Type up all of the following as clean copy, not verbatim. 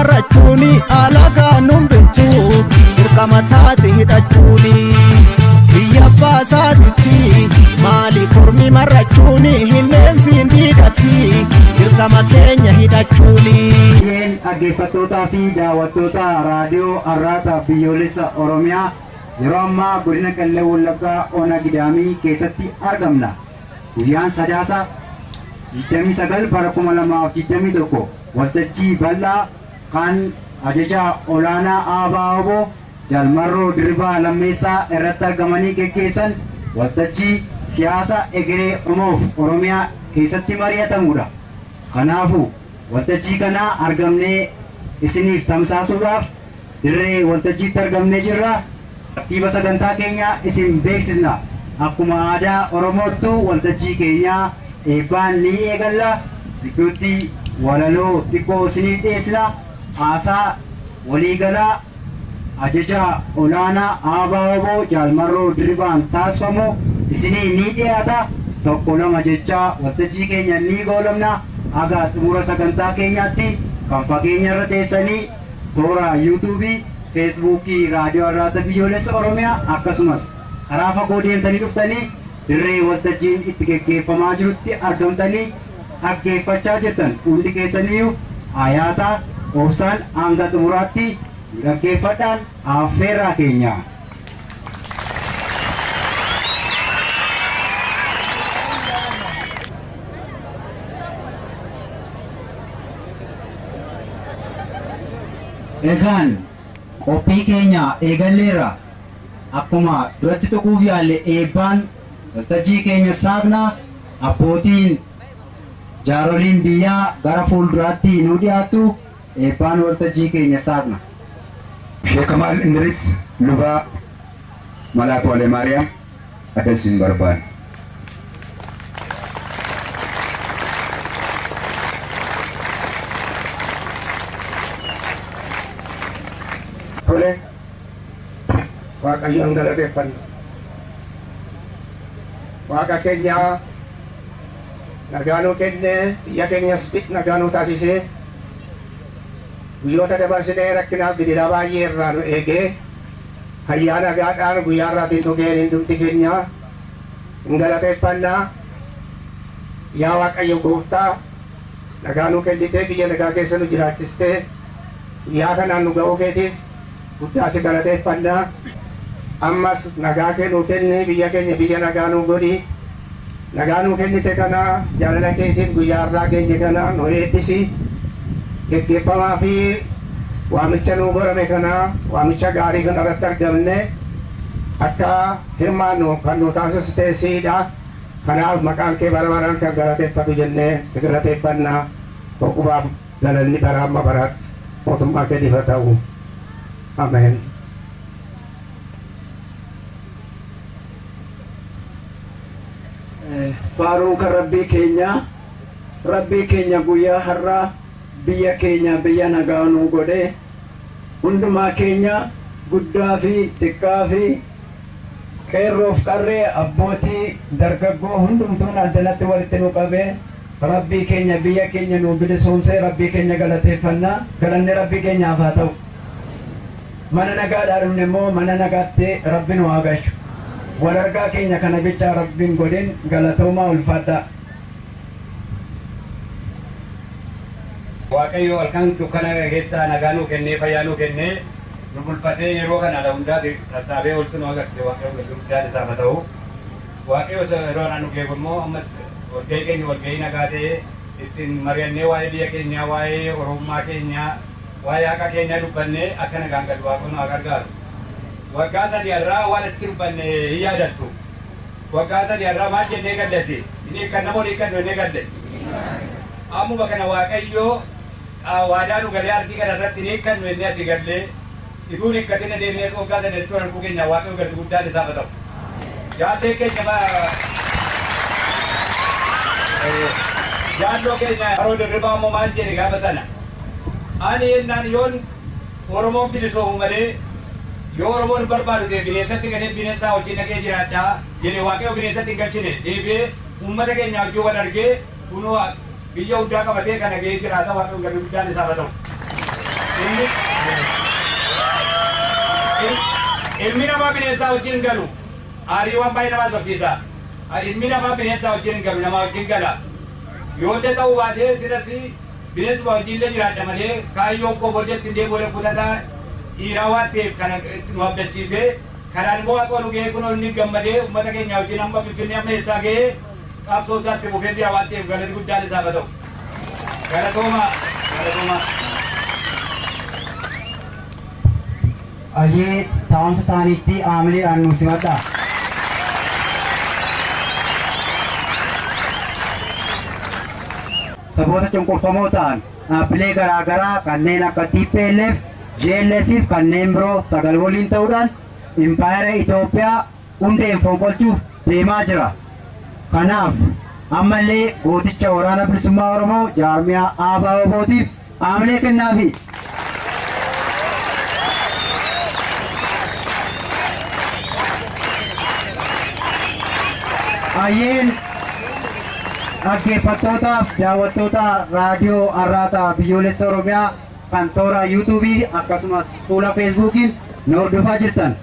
Marrachuuni alagaa nun bittu dirqama taate hidhachuuni biyya abbaasaatitti maali kormi marrachuuni hinneensiin diidatti dirqama keenya hidhachuuni. Isheen dhaggeeffattootaa fi daawwattoota raadiyoo Arraata Biyyoolessa Oromiyaa, yeroo ammaa godina Qellem Wallaggaa Ona Gidaamii keessatti argamna. Guyyaan Sadaasa 29 bara 2021 waltajjii bal'aa kan ajajaa olaanaa ABO Jaal Marroo Dirribaa Lammeessaa irratti argamanii geggeessan waltajjii siyaasa egeree Oromoof Oromiyaa keessatti mari'atamudha. Kanaafuu waltajjii kana argamnee isiniif tamsaasuudhaaf dirree waltajjiitti argamnee jirra. Tartiiba sagantaa keenya isin beeksisna. Akkuma aadaa Oromoottu waltajjii keenya eebbaan ni eegalla. Gidduutti walaloo xiqqoo isiniif dhiyeessina. Haasaa waliigalaa ajajaa olaanaa ABO Jaal Marroo Dirribaan taasifamu isinii ni dhiyaata. Tokko lama jechaa waltajjii keenya ni goolabna. Haga xumura sagantaa keenyaatti kan fageenya irra teessanii toora yuutuubii, feesbuukii raadiyoo Arraata Biyyoolessa Oromiyaa akkasumas karaa fagoo deemtanii dhuftanii dirree waltajjiin itti geggeeffamaa jirutti argamtanii dhaggeeffachaa jirtan hundi keessaniyyuu ayaataa obsaan hanga xumuraatti dhaggeeffadhaan affeerraa keenya. Egaan qophii keenya eegalleerra. Akkuma duratti tuquuf yaalle eebbaan waltajjii keenya saaqna. Abbootiin jaaroliin biyyaa gara fuulduraatti nu dhiyaattu, eebbaan waltajjii keenya saaqna. Sheekh Kamaal Indiris, Lubaa Malaakuu Maariyaam, akka isin barbaanne. Tole, Waaqayyoon galateeffanna. Waaqa keenya nagaa nuu kennee, biyya keenyas nagaa nuu taasisee, guyyoota dabarsinee rakkinaaf gidiraa baay'ee irraa nu eegee, fayyaa nagaadhaan guyyaa irraatiin nu ga'een hundumti keenya hin galateeffannaa. Yaa Waaqayyo Gooftaa, nagaa nuu kennitee, biyya nagaa keessa nu jiraachistee, guyyaa kanaan nu ga'uu keetiif guddaa si galateeffannaa. Ammas nagaa kee nuu kenni, biyya keenya biyya nagaa nuu godhi. Nagaa nuu kennite kana jaalala keetiin guyyaa har'aa geenye kana nu eebbisi. Geggeeffamaa fi waamicha nuu godhame kana, waamicha gaarii kana irratti argamne akka hirmaannu kan nu taasiste siidha. Kanaaf maqaan kee bara baraan kan galateeffatu jennee si galateeffannaa. Boqubaaf galanni bara amma baraatti mootummaa keetiif haa ta'u. Ameen. Faaruun kan Rabbii keenya. Rabbii keenya guyyaa har'aa biyya keenya biyya nagaa nuu godhe, hundumaa keenya guddaa fi xiqqaa fi qeerroof qarree, abbootii, dargaggoo hundumtuun addanatti walitti nu qabee, Rabbii keenya biyya keenya nuu bilisoomsee, Rabbii keenya galateeffannaa. Galanni Rabbii keenyaaf haa ta'u. Mana nagaadhaa dhufne immoo mana nagaatti Rabbi nu haa gashu. Wal argaa keenya kana bichaa Rabbiin godhin. Galatoomaa, ulfaadhaa. Waaqayyo halkan dukkana keessaa nagaa nuu kennee, fayyaa nuu kennee, nu bulfatee, yeroo kana ala hundaati sassaabee oltu nu agarsiise. Waaqayyo galii guddaan isaaf haa ta'u. Waaqayyo yeroo kana nu geebu immoo ammas walgahii keenya walgahii nagaa ta'ee ittiin mari'annee, waa'ee biyya keenyaa, waa'ee Oromummaa keenyaa, waa'ee haqa keenyaa dubbannee akka nagaan galu Waaqayyo nu haa gargaaru. Waggaa 3 har'aa waan asitti dubbanne hin yaadattu. Waggaa 3 har'aa maal jennee gallasi? Inni hiikkanna moo hiikkannu jennee galle? Ammuma kana Waaqayyo waadaa nu galee ardii kana irratti hin hiikkannu jennee asii gallee ituu hin hiikkatin adeemnee waggaa 3 jechuun arguu keenya Waaqayyo galti guddaan isaaf haa ta'u. Jaallee keenya, jaalloo keenya Haroo Dirribaa immoo maal jedhe gaafa sana? Ani yennaan yoon Oromoon bilisoomu malee, yoo Oromoon hin barbaadu ta'e, bineensatti galee bineensaa wajjin dhaqee jiraadhaa jedhe. Waaqayyo bineensatti hin galchine. Deebi'ee uummata keenya wajjin wal argee kunoo biyya hundaa qabatee kana ga'ee jiraata. Waaqayyo galii guddaan isaaf haa ta'u. Ilmi namaa bineensaa wajjin hin galu. Aarii waan baay'ee namaa sobsiisa. Ilmi namaa bineensaa wajjin hin galu, namaa wajjin gala. Yoo illee ta'uu baatee silas bineensuma wajjin illee jiraadha malee kaayyoon koo booddeetti hin deebi'u kutataa dhiiraa waan ta'eef kana nu abdachiisee kanaan immoo waaqa nu ga'ee kunoo inni gammadee uummata keenya wajjin amma Finfinnee amma eessaa ga'ee qabsoo isaatti fufee jira waan ta'eef galati guddaan isaaf haa ta'u. Galatooma galatooma. Ayyee taa'umsa isaaniitti aamileedhaan nu simadha. Saboota cunqurfamoo ta'an dhaabbilee garaa garaa kanneen akka TPLF, JLF fi kanneen biroo sagal waliin ta'uudhaan impaayera Itoophiyaa hundeen fonqolchuuf deemaa jira. Kanaaf ammallee gooticha waraana bilisummaa Oromoo jaarmiyaa ABO-tiif aamilee kennaafi. Ayyeen dhaggeeffattootaaf daawwattoota raadiyoo Arraataa Biyyoolessa Oromiyaa kan toora yuutuubii akkasumas fuula feesbuukiin nu hordofaa jirtan.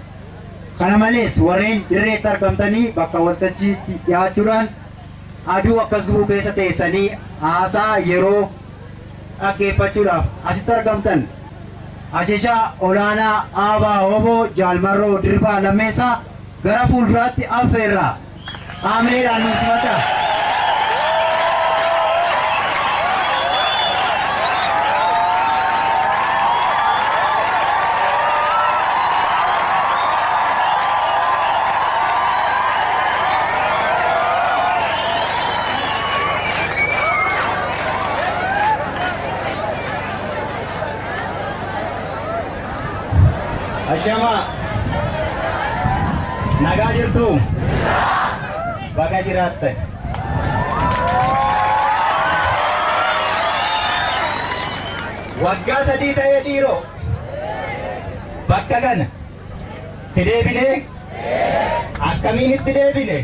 Kana malees warreen dirreetti argamtanii bakka waltajjiitti dhiyaachuudhaan aduu akkas gubuu keessa teessanii haasaa yeroo dhaggeeffachuudhaaf asitti argamtan. Ajajaa olaanaa Aabaa Oboo Jaalmarroo Diribaa Lammeessaa gara fuulduraatti affeerra. Aamileedhaan nu simadha. Ashama nagaa jirtu baga jiraatte. Waggaa 3 ta'ee dhiiroo bakka kana itti deebinee akkamiin itti deebine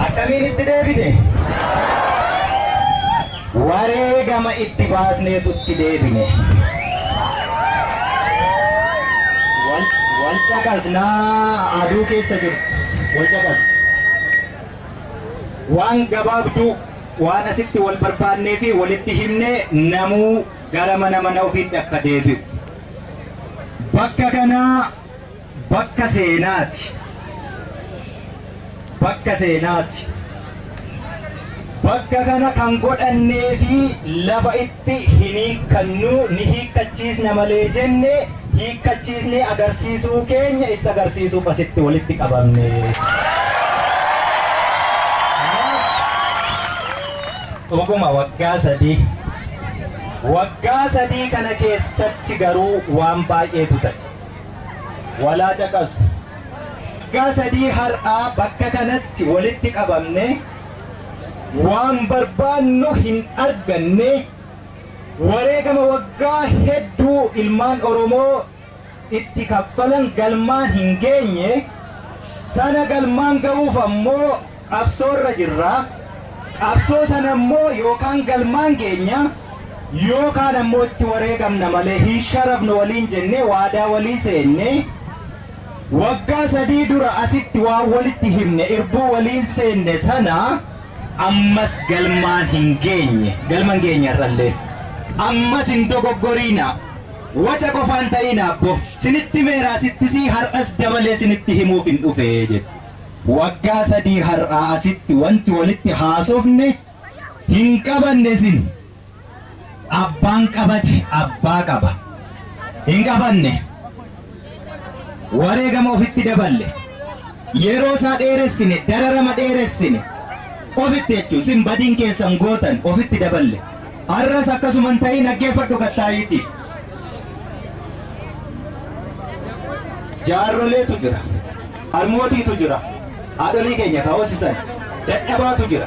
akkamiin itti deebine wareegama itti baasneetu itti deebine. Wal caqasnaa aduu keessa jirtu wal caqas. Waan gabaabduu waan asitti wal barbaannee fi walitti himnee namuu gara mana mana ofiitti akka deebi'u. Bakka kanaa bakka seenaati. Bakka seenaati. Bakka kana kan godhannee fi lafa itti hin hiikkannuu ni hiikkachiisna malee jenne hiikkachiisnee agarsiisuu keenya itti agarsiisuuf asitti walitti qabamne. Dhuguma waggaa 3. Waggaa 3 kana keessatti garuu waan baay'eetu ta'e. Walaa caqasu. Waggaa 3 har'aa bakka kanatti walitti qabamne waan barbaannu hin arganne wareegama waggaa hedduu ilmaan Oromoo itti kaffalan galmaan hin geenye sana galmaan ga'uuf ammoo qabsoorra jirra. Qabsoo sana ammoo yookaan galmaan geenya yookaan ammoo itti wareegamna malee hin sharafnu waliin jennee waadaa walii seenne. Waggaa 3 dura asitti waan walitti himne irbuu waliin seenne sana ammas galmaan hin geenye galma hin geenye irrallee. Ammas hin dogoggoriina. Waca qofaan ta'ina abbo sinitti meeraa sitti sii har'as dabalee sinitti himuuf hin dhufe jedhe. Waggaa 3 har'aa asitti wanti walitti haasofne hin qabanne sin. Abbaan qabate abbaa qaba. Hin qabanne. Wareegama ofitti daballe. Yeroo isaa dheeressine dararama dheeressine. Ofitti jechuun sin badiin keessan gootan ofitti daballe. Har'as akkasuma hin ta'in dhaggeeffadhu kattaayiiti. Jaarroleetu jira. Harmootiitu jira. Haadholii keenya kaawwasisan dadhabaatu jira.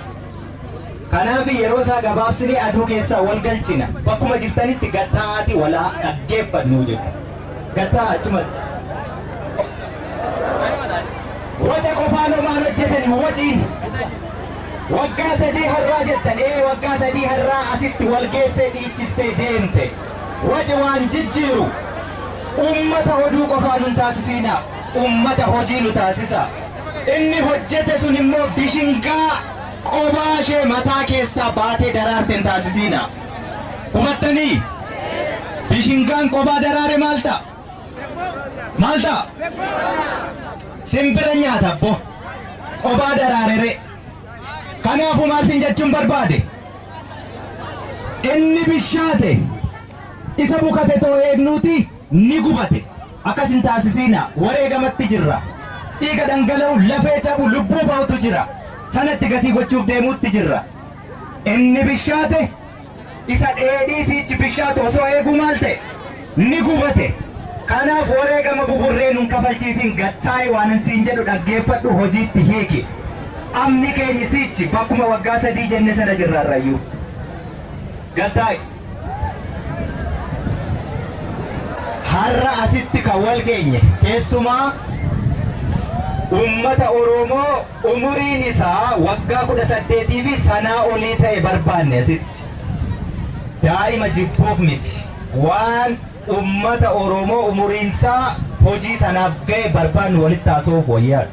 Kanaaf yeroo isaa gabaabsinee aduu keessaa wal galchina. Bakkuma jirtanitti gattaa'aati walaa dhaggeeffannu jedhu. Gattaa'a achumatti. Waca qofaan homaan hojjetani waciin. Waggaa 3 har'aa jettan waggaa 3 har'aa asitti wal geessee dhiichistee deemte. Waci waan jijjiiru ummata oduu qofaa nun taasisiina, ummata hojii nu taasisa. Inni hojjete sun immoo bishingaa qobaa ishee mataa keessaa baatee daraarte hin taasisiina. Hubattanii? Bishingaan qobaa daraare maal ta'a? Maal ta'a? Simbira nyaata abbo. Qobaa daraarere. Kanaafuu maal siin jechuun barbaade? Inni bishaate isa bukate too eegnuuti ni gubate. Akkas hin taasisiina. Wareegamatti jirra. Dhiiga dhangala'u, lafee cabu, lubbuu ba'utu jira. Sanatti gatii gochuuf deemuutti jirra. Inni bishaate isa dheedhii siichi bishaatu osoo eeguu maal ta'e? Ni gubate. Kanaaf wareegama buburree nun kafalchiisin gattaa'e waan siin jedhu dhaggeeffadhu hojiitti hiiki. Amni keenya siichi bakkuma waggaa 3 jenne sana jirra irrayyuu. Gattaa'e. Har'a asitti kan wal geenye keessumaa ummata Oromoo umuriin isaa waggaa 18 fi sanaa olii ta'e barbaanne asitti. Daa'ima jibbuuf miti. Waan ummata Oromoo umuriin isaa hojii sanaaf ga'e barbaannu walitti haasa'uuf wayyaadha.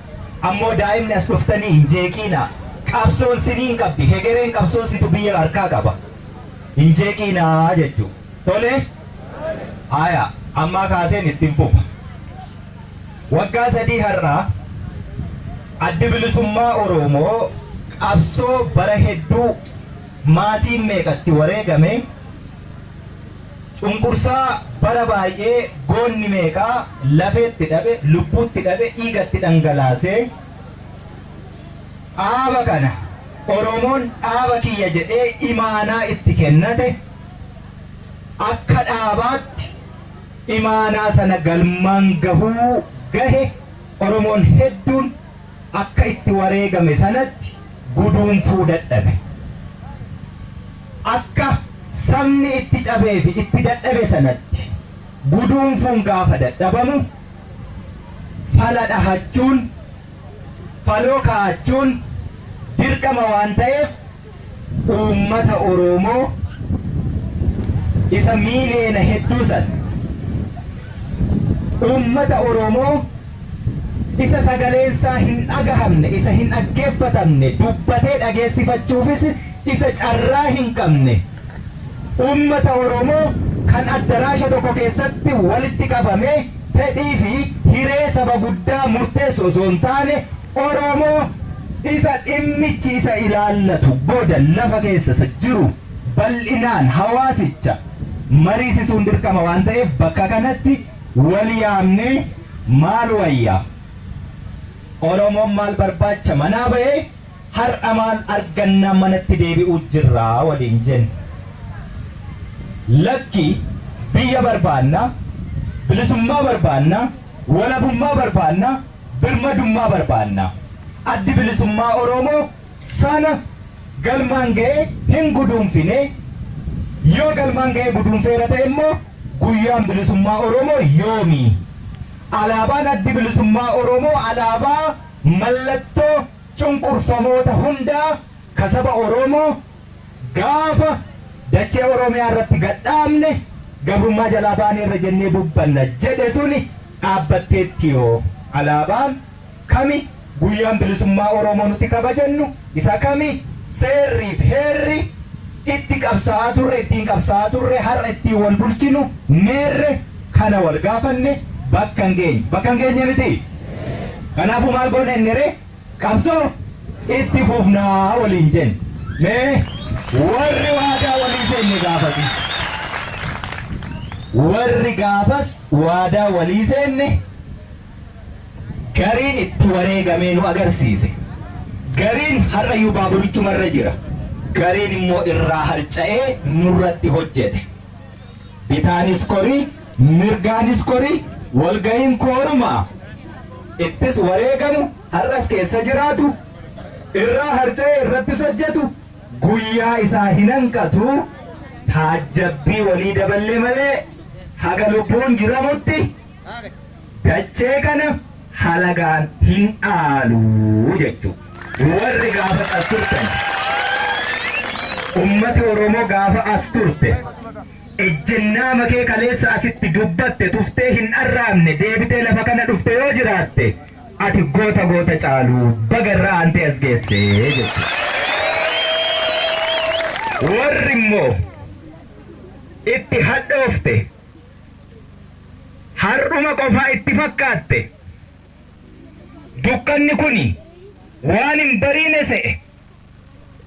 Ammoo daa'imni as dhuftanii hin jeeqiina. Qabsoon siniin qabdi. Hegereen qabsoon situ biyya harkaa qaba. Hin jeeqiinaa jechuudha. Tole? Haya, ammaa kaaseen ittiin fufa. Waggaa 3 har'aa addi bilisummaa Oromoo qabsoo bara hedduu maatiin meeqatti wareegame, cunqursaa bara baay'ee goonni meeqaa lafeetti dhabe, lubbuutti dhabe, dhiigatti dhangalaasee dhaaba kana Oromoon dhaaba kiyya jedhee imaanaa itti kennate akka dhaabaatti imaanaa sana galmaan gahuu gahe Oromoon hedduun akka itti wareegame sanatti guduunfuu dadhabe. Akka sabni itti cabee fi itti dadhabe sanatti guduunfuun gaafa dadhabamu fala dhahachuun faloo kaa'achuun dirqama waan ta'eef uummata Oromoo isa miiliyoona hedduu sana uummata Oromoo isa sagaleensaa hin dhagahamne, isa hin dhaggeeffatamne, dubbatee dhageessifachuufis isa carraa hin qabne uummata Oromoo kan addaraasha tokko keessatti walitti qabame fedhii fi hiree saba guddaa murteessu osoo hin taane Oromoo isa dhimmichi isa ilaallatu goda lafa keessa isa jiru bal'inaan hawaasicha mariisisuun dirqama waan ta'eef bakka kanatti wal yaamnee maal wayyaa? Oromoon maal barbaacha manaa ba'ee har'a maal argannaa manatti deebi'uu jirraa waliin jenne. Lakki biyya barbaanna, bilisummaa barbaanna, walabummaa barbaanna, birmadummaa barbaanna. Addi bilisummaa Oromoo sana galmaan ga'ee hin guduunfine, yoo galmaan ga'ee guduunfeera ta'e immoo guyyaan bilisummaa Oromoo yoomi? Alaabaan addi bilisummaa Oromoo alaabaa mallattoo cunqurfamoota hundaa kasaba Oromoo gaafa dachee Oromiyaa irratti gadhaabne gabrummaa jalaa baaneerra jennee dubbanna jedhe suni dhaabbatteetti yoo alaabaan kami guyyaan bilisummaa Oromoo nuti kabajannu isa kami seerriif heerri itti qabsaa'aa turre ittiin qabsaa'aa turre har'a ittiin wal bulchinu meerre kana wal gaafanne bakka hin geenye bakka hin geenye miti. Kanaafuu maal goone inni ree qabsoo itti fufnaa waliin jenne. Mee warri waadaa walii seenne gaafasi. Warri gaafas waadaa walii seenne gariin itti wareegamee nu agarsiise. Gariin har'ayyuu baaburichumarra jira. Gariin immoo irraa harca'ee nurratti hojjete. Bitaanis korii, mirgaanis korii, walga'iin koorumaa ittis wareegamu har'as keessa jiraatu irraa harca'ee irrattis hojjetu guyyaa isaa hin hanqatu taajjabbii walii daballee malee haga lubbuun jiramutti dachee kana halagaan hin dhaalu jechuudha. Warri gaafas as turtan, ummati Oromoo gaafa as turte, ejjennaa makee kaleessa asitti dubbatte tuftee hin arraabne deebitee lafa kana dhufte yoo jiraatte, ati goota goota caalu bagarraa aantee as geesse jechuudha. Warri immoo itti hadhoofte, har'uma qofaa itti fakkaatte, dukkanni kuni waan hin bariine se'e,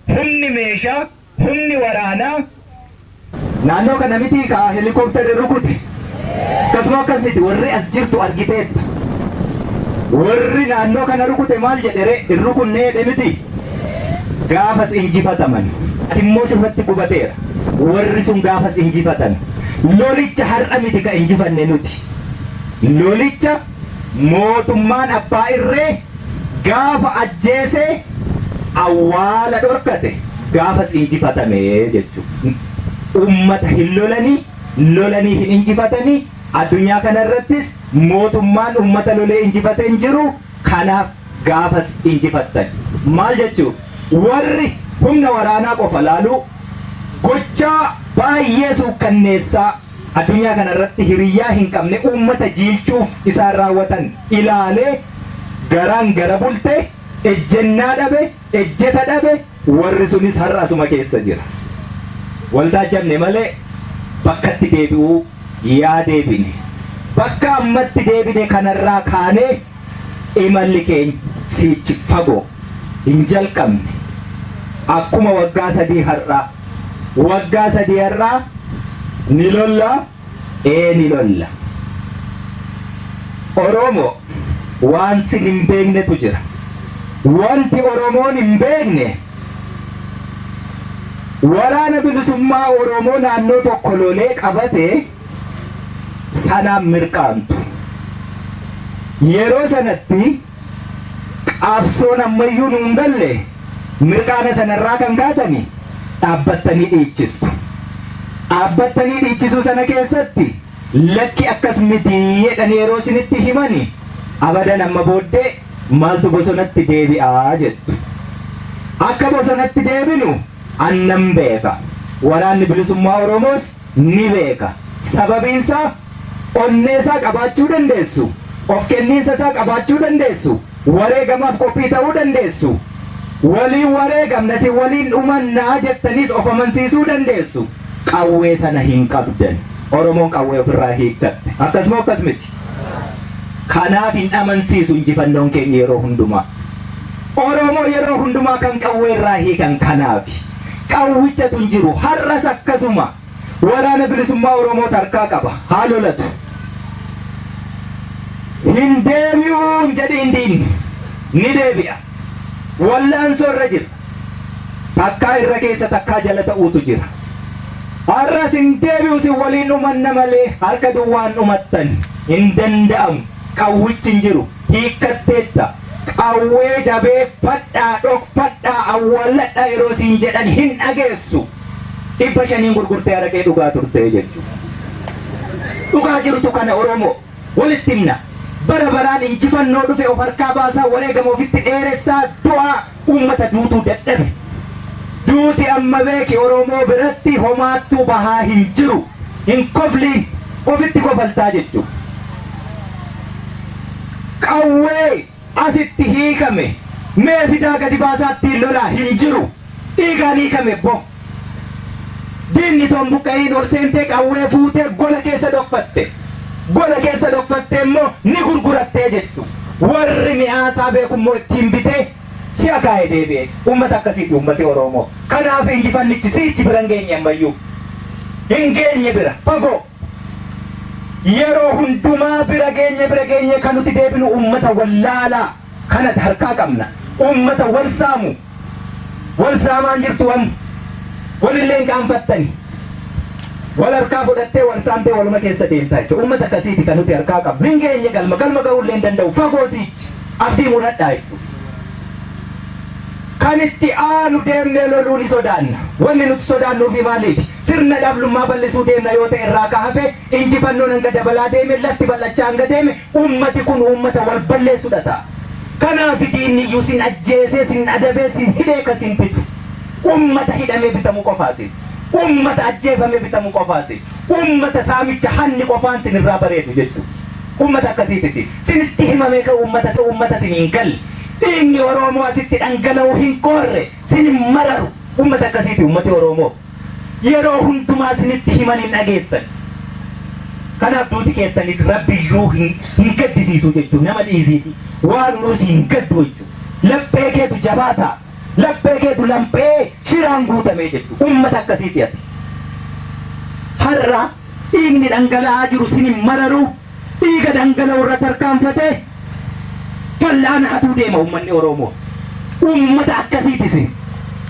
humni meeshaa, humni waraanaa Naannoo kana miti ka helikoophterri rukute. Akkasuma akkas miti, warri as jirtu argiteetta. Warri naannoo kana rukute maal jedhe ree? Hin rukunnee jedhe miti. Gaafas injifataman. Ati immoo sirratti gubateera. Warri sun gaafas injifatan. Lolicha har'a miti ka injifanne nuti. Lolicha mootummaan abbaa irree gaafa ajjeesee awwaala dhorkate gaafas injifatame jechuudha. Ummata hin lolanii, lolanii hin injifatanii, addunyaa kanarrattis mootummaan ummata lolee injifatee hin jiru, kanaaf gaafas injifattan. Maal jechuun warri humna waraanaa qofa laaluu, gochaa baay'ee suukkanneessaa addunyaa kanarratti hiriyyaa hin qabne uummata jiilchuuf isaan raawwatan ilaalee garaan gara bulte, ejjennaa dhabe, ejjeta dhabe, warri sunis har'a asuma keessa jira. Waldaa jabne malee bakkatti deebi'uu yaa deebine. Bakka ammatti deebine kanarraa kaanee imalli keenya siichi fagoo hin jalqabne. Akkuma waggaa 3 har'aa. Waggaa 3 har'aa ni lolla, ee ni lolla. Oromoo waan sin hin beeknetu jira. Wanti Oromoon hin beekne, waraana bilisummaa Oromoo naannoo tokko lolee qabate sanaan mirqaamtu. Yeroo sanatti qabsoon ammayyuu nuun galle, mirqaana sanarraa kan kaatani dhaabbattanii dhiichistu. Dhaabbattanii dhiichisuu sana keessatti lakki akkas miti jedhanii yeroo isinitti himani, abadan amma booddee maaltu bosonatti deebi'aa jettu. Akka bosonatti deebinu annan beeka. Waraanni bilisummaa Oromoos ni beeka. Sababiinsaa onneesaa qabaachuu dandeessu. Of kenniinsa isaa qabaachuu dandeessu. Wareegamaaf qophii ta'uu dandeessu. Waliin wareegamna, si waliin dhumannaa jettaniis of amansiisuu dandeessu. Qawwee sana hin qabdan. Oromoon qawwee ofirraa hiikkatte. Akkasuma akkas miti. Kanaaf hin amansiisu injifannoon keenya yeroo hundumaa. Oromoo yeroo hundumaa kan qawwee irraa hiikan kanaafi. Qawwichatu hin jiru. Har'as akkasuma. Waraana bilisummaa Oromoo harkaa qaba. Haa lolatu. Hin deebi'uun jedhiin diinni. Ni deebi'a. Wallaansoo irra jira. Takkaa irra keessa, takkaa jala ta'uutu jira. Har'as hin deebi'u, si waliin dhumanna malee harka duwwaan dhumattan hin danda'amu. Qawwichi hin jiru. Hiikkatteetta. Qawwee jabeeffadhaa, dhokfadhaa, awwaalladhaa yeroo siin jedhan hin dhageessu. 500n gurgurtee araqee dhugaa turte jechuudha. Dhugaa jirtu kana Oromoo walitti himna. Bara baraan injifannoo dhufe of harkaa baasaa, wareegama ofitti dheeressaa, du'aa uummata duutuu dadhabe. Duuti amma beeki Oromoo biratti homaattuu bahaa hin jiru. Hin kofliin, ofitti kofaltaa jechuudha. Qawwee asitti hiikame mee fidaa gadi baasaa ittiin lolaa hin jiru. Dhiigaan hiikame bo. Diinni ton buqqa'iin ol seentee qawwee fuutee gola keessa dhokfatte. Gola keessa dhokfattee immoo ni gurgurattee jechuudha. Warri mi'aasaa beeku immoo ittiin bitee si'a kaa'ee deebi'e. Uummata akkasiiti uummati Oromoo. Kanaaf injifannichi siichi bira hin geenye ammayyuu. Hin geenye, bira fagoo. Yeroo hundumaa bira geenye, bira geenye kan nuti deebinu uummata wallaalaa kanatti harkaa qabna. Uummata wal saamu. Wal saamaan jirtu amma. Walillee hin qaanfattani. Wal harkaa fudhattee wal saamtee waluma keessa deemtaa jechuudha. Uummata akkasiiti kan nuti harkaa qabnu. Hin geenye galma. Galma ga'uullee hin danda'u. Fagoo siichi. Abdii muradhaa jechuudha. Kan itti aanu deemnee loluu ni sodaanna. Wanni nuti sodaannuufi maaliif? Sirna dhablummaa bal'isuu deemna yoo ta'e irraa ka hafe, injifannoon hanga dabalaa deeme, lafti bal'achaa hanga deeme, uummati kun uummata wal balleessudha ta'a. Kanaaf diinni iyyuu sin ajjeesee, sin adabee, sin hidhee ka sin bitu. Ummata hidhamee bitamu qofaasi. Ummata ajjeefamee bitamu qofaasi. Ummata saamicha hanni qofaan sin irraa bareedu jechuudha. Ummata akkasiitisi. Sinitti himamee ka ummata sin hin galle. Dhiigni Oromoo asitti dhangala'uu hin qoorre, sin hin mararu. Ummata akkasiiti ummati Oromoo. Yeroo hundumaa sinitti himan hin dhageessan. Kanaaf duuti keessanis Rabbiyyuu hin gaddisiisu jechuudha. Nama dhiisiiti. Waan nuus hin gaddu jechuudha. Laphee keetu jabaataa. Laphee keetu laphee shiraan guutamee jechuudha. Ummata akkasiiti ati. Har'a dhiigni dhangala'aa jiru sin hin mararu. Dhiiga dhangala'u irra tarkaanfatee fal'aana hatuu deema uummanni Oromoo. Ummata akkasiiti sin.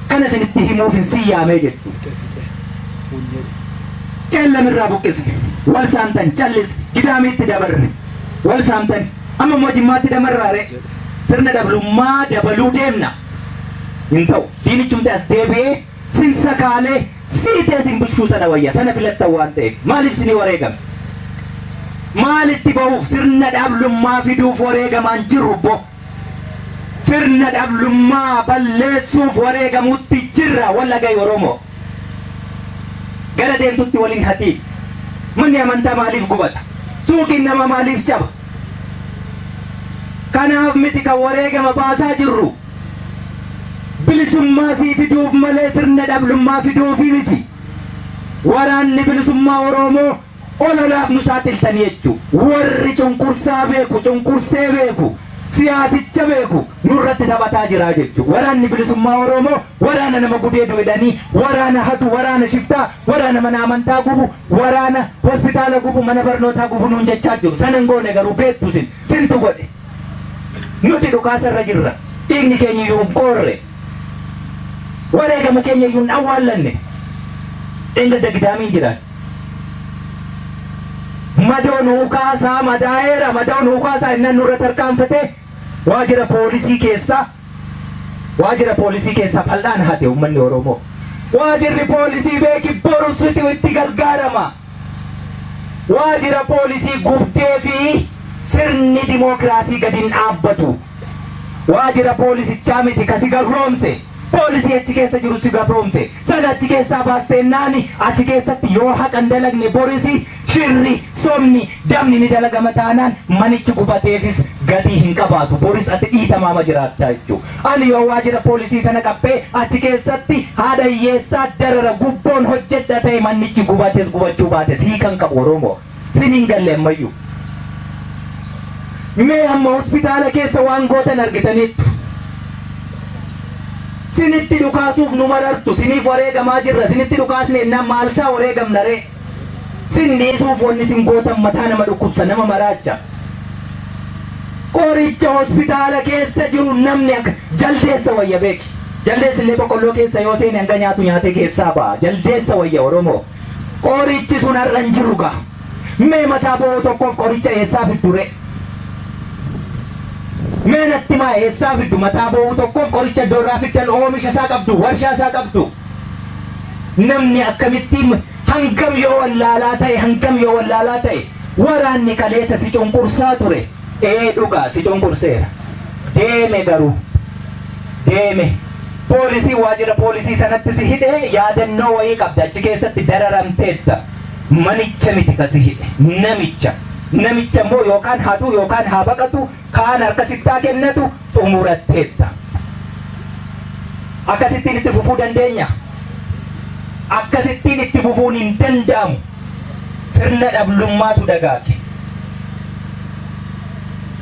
Kana isinitti himuuf hin siyyaamee jechuudha. Qeellamirraa buqqisne, wal saamtan callis, Gidaamiitti dabarre, wal saamtan, amma immoo Jimmaatti damarraare, sirna dablummaa dabaluu deemna. Hin ta'u, diinichumti as deebi'ee sin sakaalee siitee sin bulchuu sana wayya, sana filattan waan ta'eef maaliif sinii wareegame? Maalitti ba'uuf sirna dhablummaa fiduuf wareegamaan jirru bo? Sirna dhablummaa balleessuuf wareegamuutti jirra wallagay Oromoo. Gara deemtutti waliin hatii. Manni amantaa maaliif gubata? Suuqiin namaa maaliif caba? Kanaaf miti kan wareegama baasaa jirru. Bilisummaa sii fiduuf malee sirna dhablummaa fiduufi miti. Waraanni bilisummaa Oromoo ololaaf nu saaxiltanii jechuu. Warri cunqursaa beeku, cunqursee beeku, siyaasicha beeku nurratti taphataa jira jechuu. Waraanni bilisummaa Oromoo waraana nama gudeedu jedhanii, waraana hatu, waraana shiftaa, waraana mana amantaa gubu, waraana hospitaala gubu, mana barnootaa gubu nuun jechaa jiru. Sanan goone garuu beektu sin, sintu godhe. Nuti dhukaasarra jirra. Dhiigni keenya iyyuu hin qoorre. Wareegama keenya iyyuu hin awwaallanne. Dheengadda Gidaamiin jiran. Madoon huukaasaa madaa'eera, madoon huukaasaa innan nurra tarkaanfatee waajjira poolisii keessaa fal'aan hate uummanni Oromoo. Waajjirri poolisii beeki boru situ itti gargaarama. Waajjira poolisii gubdee fi sirni dimookiraasii gadi hin dhaabbatu. Waajjira poolisichaa miti kasi gabroomse. Poolisii achi keessa jiru si gabroomse. Sana achi keessaa baasteennaani achi keessatti yoo haqan dalagne borisi shirri, somni, dabni ni dalagama taanaan manichi gubateefis gatii hin qabaatu. Boris ati dhiitamaama jiraattaa jechuudha. Ani yoo waajjira poolisii sana qabbee achi keessatti haadha hiyyeessaa darara gubboon hojjedha ta'e, manichi gubates gubachuu baates hiikan qabu Oromoo. Sin hin galle ammayyuu. Mee amma hospitaala keessa waan gootan argitaniittu. Sinitti dhukaasuuf nu marartu, siniif wareegamaa jirra, sinitti dhukaasne ennaan maalsaa wareegamna ree? Sin dhiisuuf wanni sin gootan mataa nama dhukkubsa, nama maraacha. Qoricha hospitaala keessa jiru namni akka jaldeessa wayya beeki. Jaldeessi illee boqqolloo keessa yoo seene hanga nyaatu nyaatee keessaa ba'a. Jaldeessa wayya Oromoo. Qorichi sun har'a hin jiru gaa. Mee mataa bo'oo tokkoof qoricha eessaa fiddu ree? Mee natti maa, eessaa fiddu mataa bo'oo tokkoof qoricha? Iddoo irraa fiddan oomisha isaa qabdu, warshaa isaa qabdu. Namni akkamitti, hangam yoo wallaalaa ta'e, hangam yoo wallaalaa ta'e, waraanni kaleessa si cunqursaa ture. Ee, dhugaa si cunqurseera. Deeme garuu. Deeme. Poolisii waajjira poolisii sanatti si hidhee yaadannoo wayii qabda, achi keessatti dararamteetta. Manicha miti ka si hidhe, namicha. Namicha immoo yookaan haduu yookaan haa baqatu, kaan harka sittaa kennatu xumuratteetta. Akkasittiin itti fufuu dandeenya? Akkasittiin itti fufuun hin danda'amu. Sirna dhablummaatu dagaage.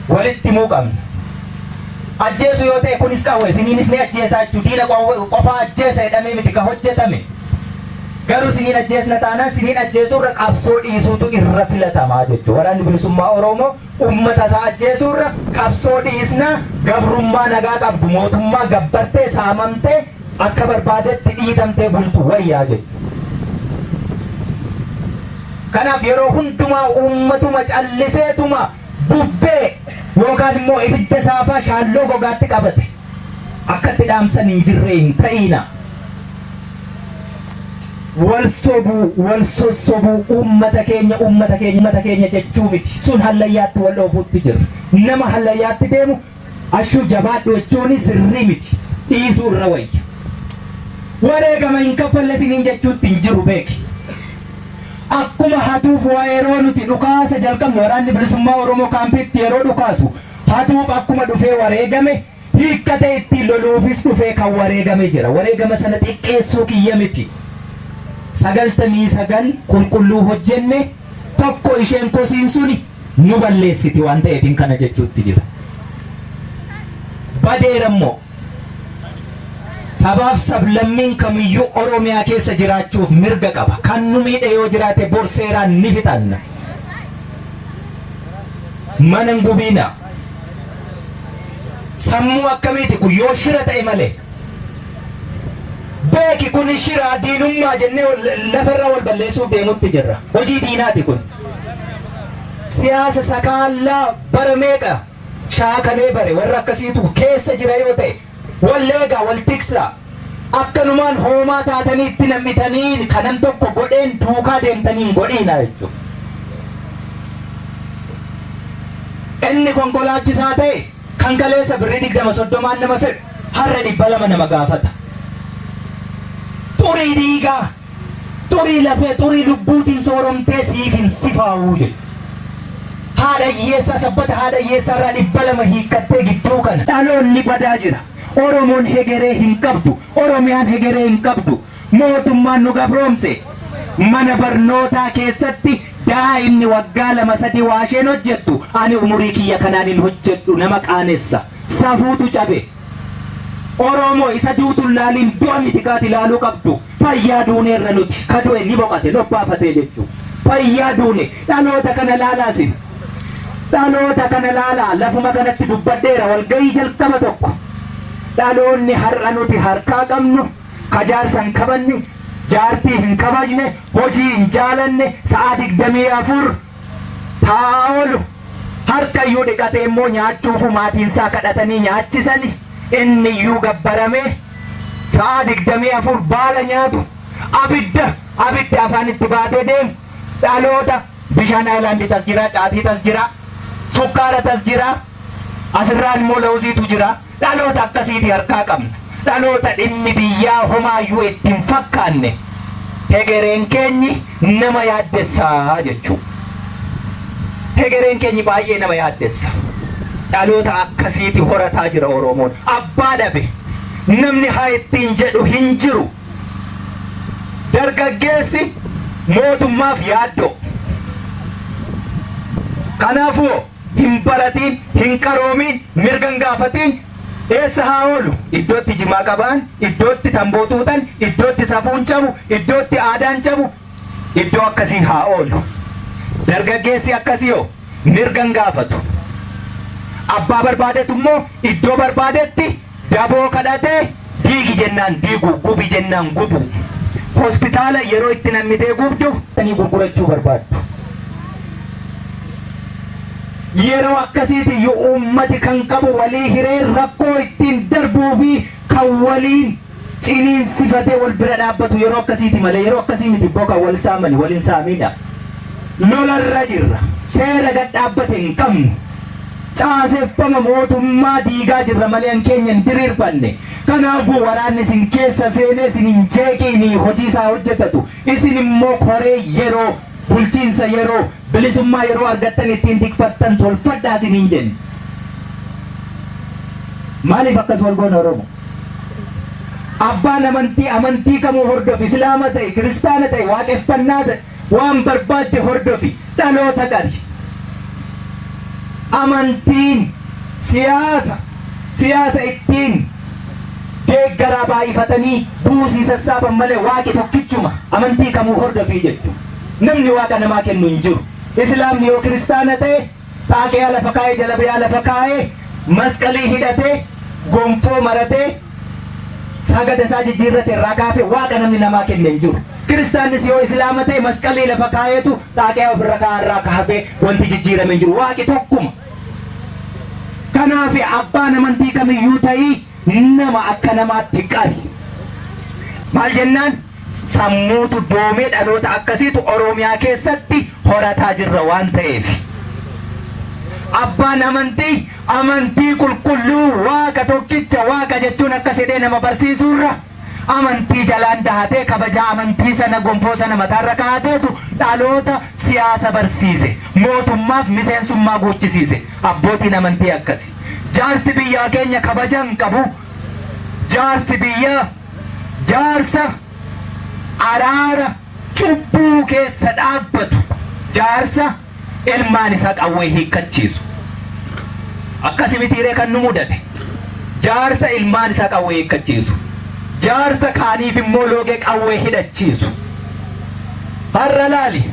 Walitti himuu qabna. Ajjeesu yoo ta'e kunis qawwe siniinis ni ajjeesaa jechuudha. Diina qofaa ajjeesa jedhamee miti ka hojjetame. Garuu siniin ajjeesna taanaan siniin ajjeesuurra qabsoo dhiisuutu irra filatamaa jechuudha. Waraanni bilisummaa Oromoo uummata isaa ajjeesuurra qabsoo dhiisnaa, gabrummaa nagaa qabdu, mootummaa gabbartee saamamtee akka barbaadetti dhiitamtee bultu wayyaa jechuudha. Kanaaf yeroo hundumaa uummatuma calliseetuma bubbee yookaan immoo ibidda saafaa shaalloo gogaatti qabate akkatti dhaamsan hin jirre hin ta'ina. Wal sobuu, wal sossobuu, uummata keenya, uummata keenya, uummata keenya jechuu miti. Sun hallayyaatti wal dhoofuutti jira. Nama hallayyaatti deemu Ashuu jabaadhu jechuun sirrii miti. Dhiisuu irra wayya. Wareegama hin kaffalletiniin jechuutti hin jiru beeki. Akkuma hatuuf waa yeroo nuti dhukaasa jalqabnu, Waraanni Bilisummaa Oromoo kaampiitti yeroo dhukaasu, hatuuf akkuma dhufee wareegame, hiikkate ittiin loluufis dhufee kan wareegame jira. Wareegama sana xiqqeessuu kiyya miti. 99 qulqulluu hojjenne, tokko isheen kosiin suni nu balleessiti waan ta'eefin kana jechuutti jira. Badeera immoo sabaaf sablammiin kamiyyuu Oromiyaa keessa jiraachuuf mirga qaba. Kan nu miidhe yoo jiraate bor seeraan ni fixanna. Mana hin gubiina. Sammuu akkamiiti kun yoo shira ta'e malee? Beeki, kun shira diinummaa jennee lafarraa wal balleessuuf deemutti jirra. Hojii diinaati kun. Siyaasa sakaallaa bara meeqa shaakalee bare warra akkasiitu keessa jira yoo ta'e, walleegaa wal tiksaa. Akkanumaan hoomaa taatanii itti nam'itanii kanan tokko godheen duukaa deemtanii hin godhiina jechuudha. Inni konkolaachisaa ta'e kan kaleessa birrii 20 30n nama fedhu har'a 200 nama gaafata. Xurii dhiigaa, xurii lafee, xurii lubbuutiin sooromtee siif hin sifaa'uu jedhu. Haadha hiyyeessaa, sabbata haadha hiyyeessaa irraa 200 hiikkattee gidduu kana. Dhaloonni badaa jira. Oromoon hegeree hin qabdu. Oromiyaan hegeree hin qabdu. Mootummaan nu gabroomse. Mana barnootaa keessatti daa'imni waggaa 2 3 waa isheen hojjettu ani umurii kiyya kanaan hin hojjedhu, nama qaanessa. Safuutu cabe. Oromoo isa duutu laaliin du'a miti kaati ilaaluu qabdu. Fayyaa duuneerra nuti, ka du'e ni boqate lobbaafatee jechuudha. Fayyaa duune, dhaloota kana laalaasin. Dhaloota kana laalaa, lafuma kanatti dubbadheera walgahii jalqaba tokko. Dhaloonni har'a nuti harkaa qabnu ka jaarsa hin kabanne, jaartii hin kabajne, hojii hin jaalanne, sa'a 24 taa'aa oolu, harka iyyuu dhiqatee immoo nyaachuufu maatiinsaa kadhatanii nyaachisani, inni iyyuu gabbaramee sa'a 24 baala nyaatu, abidda abidda afaan itti baatee deemu, dhaloota bishaan aayilaandii tas jira, caatii tas jira, sukkaara tas jira, asirraan immoo lawuziitu jira. Dhaloota akkasiiti harkaa qabna. Dhaloota dhimmi biyyaa homaayyuu itti hin fakkaanne, hegereen keenyi nama yaaddessaa jechuu. Hegereen keenyi baay'ee nama yaaddessa. Dhaloota akkasiiti horataa jira Oromoon. Abbaa dhabe. Namni haa ittiin jedhu hin jiru. Dargaggeessi mootummaaf yaaddoo. Kanaafuu hin baratiin, hin qaroomiin, mirga hin gaafatiin eessa haa oolu? Iddootti jimaa qabaan, iddootti tamboo xuuxan, iddootti safuun cabu, iddootti aadaan cabu, iddoo akkasii haa oolu. Dargaggeessi akkasii hoo mirga hin gaafatu. Abbaa barbaadetu immoo iddoo barbaadetti daboo kadhatee diigi jennaan diigu, gubi jennaan gubu. Hospitaala yeroo itti nammitee gubdu ni gurgurachuu barbaaddu. Yeroo akkasiiti iyyuu uummati kan qabu walii hiree rakkoo ittiin darbuu fi kan waliin ciniinsifatee wal bira dhaabbatu yeroo akkasiiti malee yeroo akkasii miti ibboo kan wal saamani, wal hin saamina. Lolarra jirra. Seera gad dhaabbate hin qabnu. Caaseffama mootummaa diigaa jirra malee an keenya hin diriirfanne. Kanaafuu waraanni isin keessa seenee isin hin jeeqiinii hojii isaa hojjetatu. Isin immoo koree yeroo, bulchiinsa yeroo, bilisummaa yeroo argattan ittiin tikfattan tolfadhaa isiniin jenne. Maaliif akkas wal goona Oromo? Abbaan amantii amantii kamuu hordofi, Islaama ta'e, Kiristaana ta'e, waaqeffannaa ta'e, waan barbaadde hordofi, dhaloota qari. Amantiin siyaasa, siyaasa ittiin deeggaraa baay'ifatanii buusii sassaaban malee waaqi tokkichuma, amantii kamuu hordofii jechuudha. Namni waaqa namaa kennu hin jiru. Islaamni yoo kiristaana ta'e xaaqiyaa lafa kaa'ee, jalabiyaa lafa kaa'ee, masqalii hidhatee, gonfoo maratee, sagada isaa jijjiirrate irraa kaafee waaqa namni namaa kenne hin jiru. Kiristaannis yoo islaama ta'e masqalii lafa kaa'eetu xaaqiyaa ofirra kaa'aa irraa kaafee wanti jijjiirame hin jiru. Waaqi tokkuma. Kanaaf abbaan amantii kamiyyuu ta'ii nama akka namaatti qabi. Maal jennaan, sammuutu doomee dhaloota akkasiitu Oromiyaa keessatti horataa jirra waan ta'eef. Abbaan amantii amantii qulqulluu Waaqa tokkicha Waaqa jechuun akkas jedhee nama barsiisuurra amantii jalaan dahatee kabajaa amantii sana gonfoo sana mataarra kaa'ateetu dhaloota siyaasa barsiise. Mootummaaf miseensummaa guuchisiise. Abbootiin amantii akkasi. Jaarsi biyyaa keenya kabaja hin qabu. Jaarsi biyyaa jaarsa araara cubbuu keessa dhaabbatu. Jaarsa ilmaan isaa qawwee hiikkachiisu. Akkasi mitiiree kan nu mudate. Jaarsa ilmaan isaa qawwee hiikkachiisu. Jaarsa kaaniif immoo loogee qawwee hidhachiisu. Har'a laali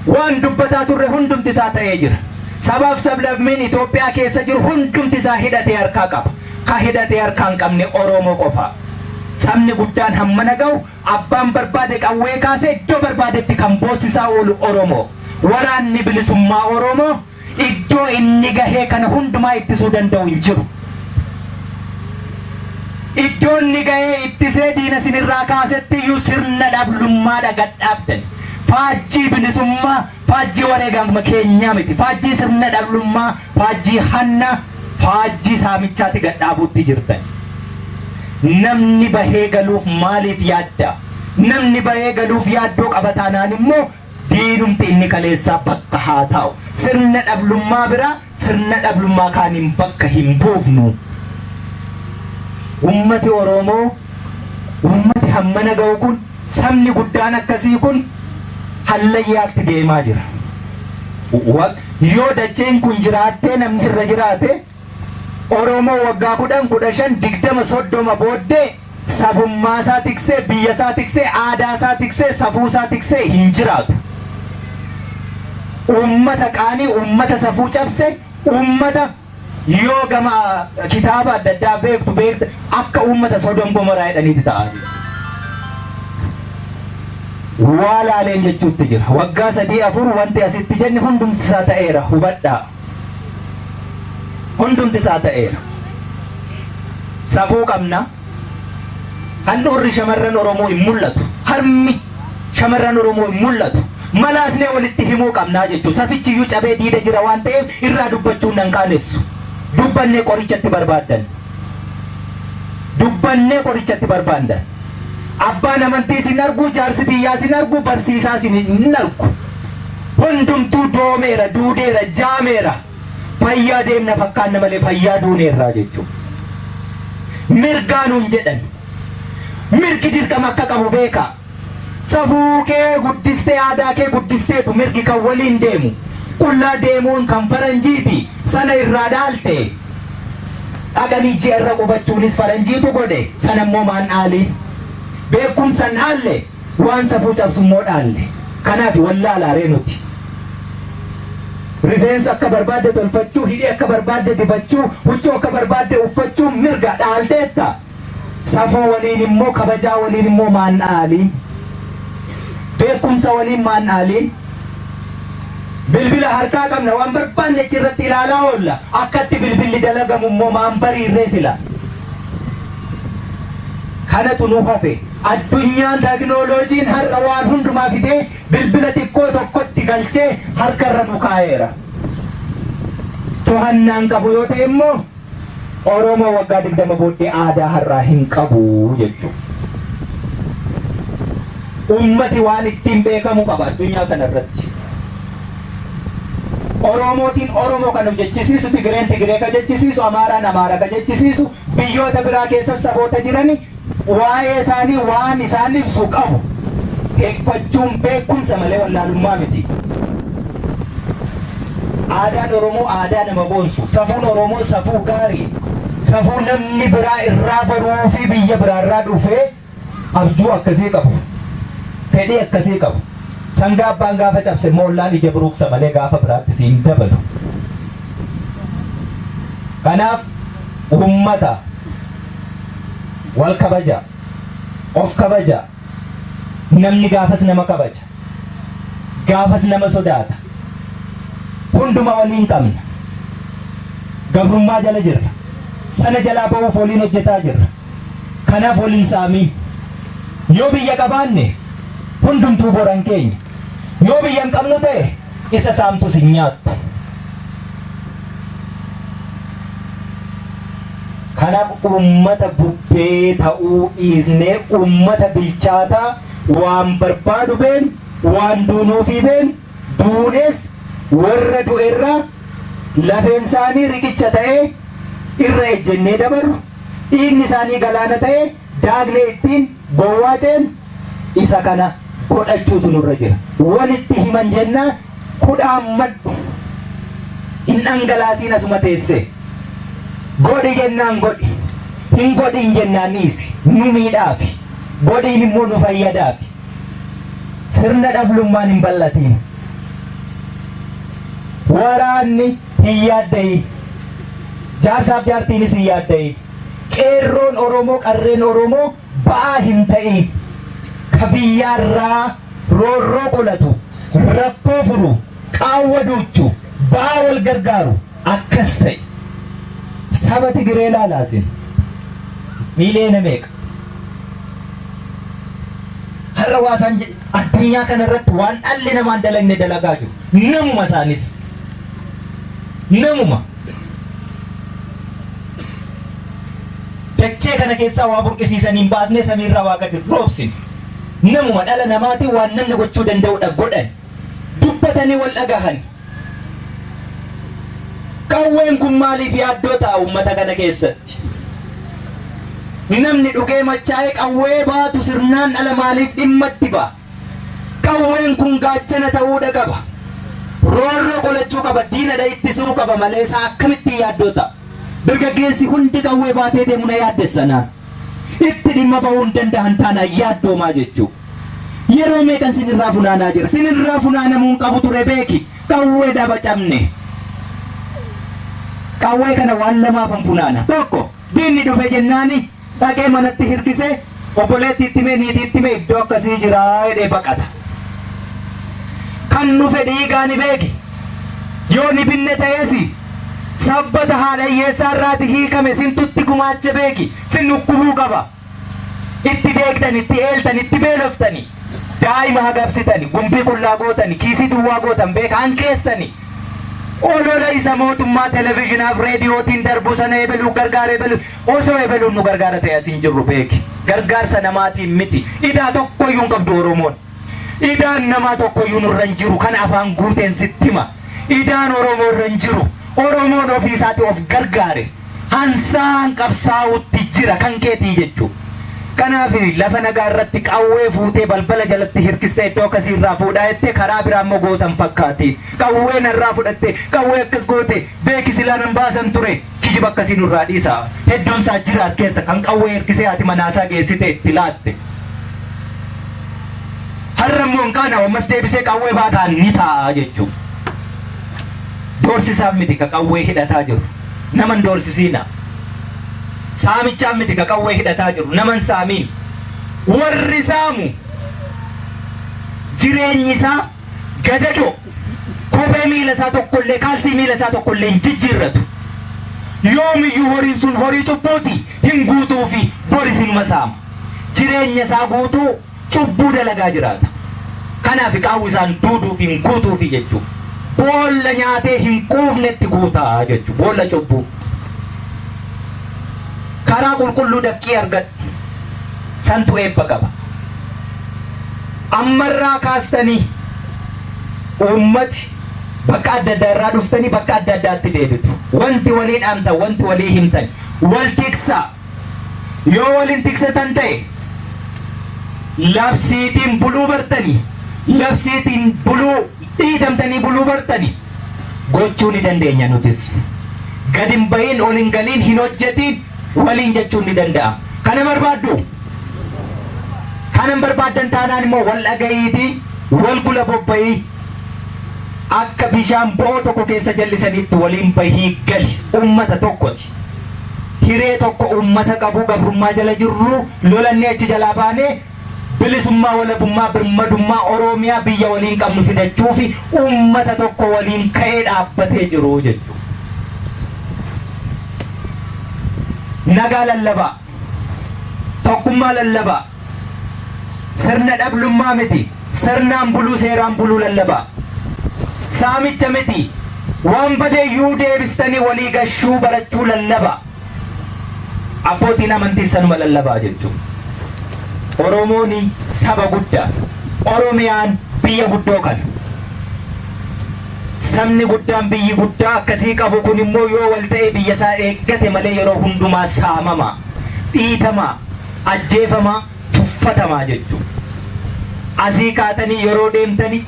waan dubbataa turre hundumti isaa ta'ee jira. Sabaaf sablammiin Itoophiyaa keessa jiru hundumti isaa hidhatee harkaa qaba. Ka hidhatee harkaa hin qabne Oromoo qofa. Sabni guddaan hammana ga'u abbaan barbaade qawwee kaasee iddoo barbaadetti kan boossisaa oolu Oromoo. Waraanni bilisummaa Oromoo iddoo inni gahee kana hundumaa ittisuu danda'u hin jiru. Iddoo inni gahee ittisee diina sinirraa kaasetti iyyuu sirna dhablummaadha gad dhaabdan. Faajjii bilisummaa, faajjii wareegama keenyaa miti. Faajjii sirna dhablummaa, faajjii hanna, faajjii saamichaatti gad dhaabuutti jirtan. Namni bahee galuuf maaliif yaadda? Namni bahee galuuf yaaddoo qaba taanaan immoo diinumti inni kaleessaa bakka haa taa'u. Sirna dhablummaa biraa sirna dhablummaa kaaniin bakka hin buufnu. Ummati Oromoo, ummati hammana ga'u kun, sabni guddaan akkasii kun hallayyaatti deemaa jira. Yoo dacheen kun jiraattee namni irra jiraate Oromoo waggaa 10, 15, 20, 30 booddee sabummaa isaa tiksee, biyya isaa tiksee, aadaa isaa tiksee, safuu isaa tiksee hin jiraatu. Uummata qaanii, uummata safuu cabse, uummata yoo gama kitaaba adda addaa beektu beekta akka uummata Sodom Gomoraa jedhaniiti ta'aa jiru. Waa laaleen jechuutti jira. Waggaa 3 4 wanti asitti jenne hundumti isaa ta'eera hubadhaa. Hundumti isaa ta'eera. Safuu qabna. Handhuurri shamarran Oromoo hin mul'atu. Harmi shamarran Oromoo hin mul'atu. Malaasnee walitti himuu qabnaa jechuudha. Safichi iyyuu cabee diida jira waan ta'eef irraa dubbachuun nan qaanessu. Dubbannee qorichatti barbaaddan. Dubbannee qorichatti barbaaddan. Abbaan amantii sin argu, jaarsi biyyaa sin argu, barsiisaa sin hin argu. Hundumtuu doomeera, duudeera, jaameera. Fayyaa deemna fakkaanna malee fayyaa duuneerraa jechuudha. Mirgaa nuun jedhan. Mirgi dirqama akka qabu beekaa. Safuu kee guddistee aadaa kee guddisteetu mirgi kan waliin deemu. Qullaa deemuun kan faranjiiti sana irraa dhaalte. Dhaqanii ji'a irra qubachuunis faranjiitu godhe sana immoo maan dhaaliin. Beekumsa hin dhaalle waan safuu cabsu immoo dhaalle. Kanaaf wallaalaaree nuti. Rifeensa akka barbaadde tolfachuu, hidhii akka barbaadde dibachuu, huccuu akka barbaadde uffachuu mirga dhaalteetta. Safuu waliin immoo kabajaa waliin immoo maan dhaaliin. Beekumsa waliin maan dhaaliin. Bilbila harkaa qabna waan barbaanne achirratti ilaalaa oolla. Akkatti bilbilli dalagamu immoo maan bariirree sila. Kanatu nu hafe. Addunyaan teknooloojiin har'a waan hundumaa fidee bilbila xiqqoo tokkotti galchee harkarra nu kaa'eera. To'annaan qabu yoo ta'e immoo Oromoo waggaa 20 booddee aadaa har'aa hin qabu jechuudha. Ummati waan ittiin beekamu qaba addunyaa kana irratti. Oromootiin Oromoo kan jechisiisu, Tigireen Tigiree ka jechisiisu, Amaaraan Amaara ka jechisiisu, biyyoota biraa keessa saboota jirani waa'ee isaanii waan isaan ibsu qabu. Heekfachuun beekumsa malee wallaalummaa miti. Aadaan Oromoo aadaa nama boonsu, safuun Oromoo safuu gaarii, safuu namni biraa irraa baruu fi biyya biraarraa dhufee abjuu akkasii qabu, fedhii akkasii qabu. Sangaa abbaan gaafa cabse immoo ollaan ija buruqsa malee gaafa biraatti si hin dabalu. Kanaaf uummata wal kabaja, of kabaja, namni gaafas nama kabaja, gaafas nama sodaata. Hunduma waliin qabna. Gabrummaa jala jirra. Sana jalaa ba'uuf waliin hojjetaa jirra. Kanaaf waliin saamiin. Yoo biyya qabaanne hundumtuu boran keenya. Yoo biyya hin qabnu ta'e isa saamtus hin nyaattu. Kanaaf uummata bubbee ta'uu dhiisnee uummata bilchaataa waan barbaadu been, waan duunuufii been, duunes warra du'erraa lafeen isaanii riqicha ta'ee irra ejjennee dabarru, dhiigni isaanii galaana ta'ee daagnee ittiin gowwaa ceenu isa kana godhachuutu nurra jira. Walitti himan jennaan kudhaammadhu. Hin dhangalaasiin asuma teessee. Godhi jennaan godhi. Hin godhin jennaan dhiisi. Nu miidhaafi. Godhiin immoo nu fayyadaafi. Sirna dhablummaan hin bal'atiin. Waraanni hin yaaddayin. Jaarsaaf jaartiinis hin yaaddayin. Qeerroon Oromoo qarreen Oromoo ba'aa hin ta'in. Ka biyyaarraa roorroo qolatu, rakkoo furu, qaawwa duuchu, ba'aa wal gargaaru akkas ta'e. Saba Tigiree laalaasin. Miiliyoona meeqa? Har'a waa isaan addunyaa kana irratti waan dhalli namaa hin dalagne dalagaa jiru. Namuma isaanis. Namuma. Dachee kana keessaa waa burqisiisanii hin baasne, samiirraa waa gadi roobsine. Namuma dhala namaatiin waan namni gochuu danda'udha godhan. Dubbatanii wal dhagahan. Qawween kun maaliif yaaddoo ta'a uummata kana keessatti? Namni dhugee machaa'ee qawwee baatu sirnaan dhala maaliif dhimma itti ba'a? Qawween kun gaachana ta'uudha qaba. Roorroo qolachuu qaba, diinadha ittisuu qaba malee isaa akkamittiin yaaddoo ta'a? Dargaggeessi hundi qawwee baatee deemu na yaaddessa naan. Itti dhimma bahuu hin danda'an taanaan yaaddoomaa jechuu. Yeroo meeqan sinirraa funaanaa jira. Sinirraa funaanamuu hin qabu ture beeki. Qawwee daba cabne. Qawwee kana waan lamaafan funaana. Tokko, diinni dhufe jennaani dhaqee manatti hirkisee obboleettii itti himee, niitii itti himee, iddoo akkasii jiraa jedhee baqata. Kan dhufe dhiigaa ni beeki. Yoo ni binne ta'eesi sabbata haadha hiyyeessaa irraati hiikame sintutti gumaache beeki. Sin dhukkubuu qaba. Itti deegtani, itti eeltani, itti beeloftani, daa'ima hagabsitani, gumbii qullaa gootani, kiisii duwwaa gootan beeka an keessani. Olola isa mootummaa televizhinaaf reediyootiin darbu sana ebeluu gargaara, ebelu osoo ebeluun nu gargaara ta'e as hin jirru beeki. Gargaarsa namaatiin miti. Idaa tokkoyyuu hin qabdu Oromoon. Idaan namaa tokkoyyuu nurra hin jiru, kana afaan guuteen sitti hima. Idaan Oromoo irra hin jiru. Oromoon ofii isaati of gargaare. Hansaan qabsaa'utti jira kan keetii jechuudha. Kanaaf lafa nagaa irratti qawwee fuutee balbala jalatti hirkistee iddoo akkasii irraa fuudhaa jettee karaa biraa immoo gootan fakkaati. Qawwee narraa fudhatte, qawwee akkas goote, beeki silaa nan baasan ture. Kijiba akkasii nurraa dhiisa. Hedduun isaa jira as keessa kan qawwee hirkisee haati manaasaa geessite itti laatte. Har'a immoo hin qaana'u, ammas deebisee qawwee baataan ni taa'a jechuudha. Doorsisaaf miti ka qawwee hidhataa jiru. Nama hin doorsisiina. Saamichaaf miti ka qawwee hidhataa jiru. Nama hin saamiin. Warri saamu jireenyi isaa gadadoo, kophee miila isaa tokkollee, kaalsii miila isaa tokkollee hin jijjiirratu. Yoomiyyuu horiin sun horii cubbuuti, hin guutuufi, boris inuma saama. Jireenya isaa guutuu cubbuu dalagaa jiraata. Kanaaf qaawwi isaan duuduuf hin guutuufi jechuudha. Boolla nyaatee hin quufnetti guutaa jechuudha. Boolla cubbuu. Karaa qulqulluu dafqii argadhu. Santu eebba qaba. Ammarraa kaastanii uummati bakka adda addaa irraa dhuftanii bakka adda addaatti deebitu. Wanti walii dhaamtan, wanti walii himtan, wal tiksaa. Yoo waliin tiksatan ta'e labsiitiin buluu bartanii, labsiitiin buluu dhiitamtanii buluu bartanii gochuu ni dandeenya nutis. Gad hin bahin, ol hin galiin, hin hojjetiin waliin jechuun ni danda'ama. Kana barbaaddu? Kana hin barbaaddan taanaan immoo wal dhaga'iitii wal gula bobba'ii akka bishaan bo'oo tokko keessa jallisaniitti waliin bahii gali, ummata tokkoti. Hiree tokko ummata qabu, gabrummaa jala jirru lolannee achi jalaa baanee bilisummaa, walabummaa, birmadummaa Oromiyaa biyya waliin qabnu fidachuufi ummata tokko waliin ka'ee dhaabbatee jiru jechuudha. Nagaa lallabaa. Tokkummaa lallabaa. Sirna dhablummaa miti. Sirnaan buluu, seeraan buluu lallabaa. Saamicha miti. Waan badeeyyuu deebistanii walii gashuu barachuu lallabaa. Abbootiin amantii sanuma lallabaa jechuudha. Oromoon saba guddaa. Oromiyaan biyya guddoo kana. Sabni guddaan biyyi guddaa akkasii qabu kun immoo yoo wal ta'e biyya isaa eeggate malee yeroo hundumaa saamamaa, dhiitamaa, ajjeefamaa, tuffatamaa jechuudha. Asii kaatanii yeroo deemtanii